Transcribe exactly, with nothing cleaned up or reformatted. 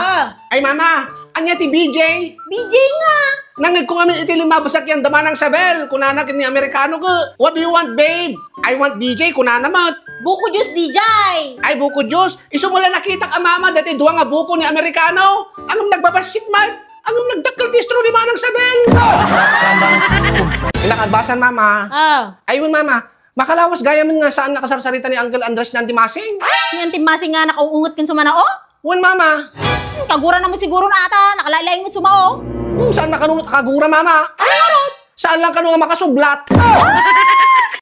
Ah. Ay, mama, ania ti B J? B J nga. Nangngegko ngamin iti limmabas a kianda Manang Sabel, kunana ken ni Amerikano, "What do you want, babe?" "I want B J," kunana met. Buko juice, D J. Ay, buko juice. Isu met la nakitak a mama, daytoy dua nga buko ni Amerikano. Ngem nagbabassit met. Ngem nagdakkel ti istro ni Manang Sabel. Inakadbasan, mama. Ah. Ay, wen, mama. Makalawas gayamen nga saan nakasarsarita ni Uncle Andres ni Auntie Masing. Ni Auntie Masing nga nakaungunget ken sumana, oh? Wen, mama. Hmm, kagura na met siguro na ata. Nakalain-lain met suma, oh. Hmm, saan na kano kagura, mama? Ano? Saan lang kano nga makasublat?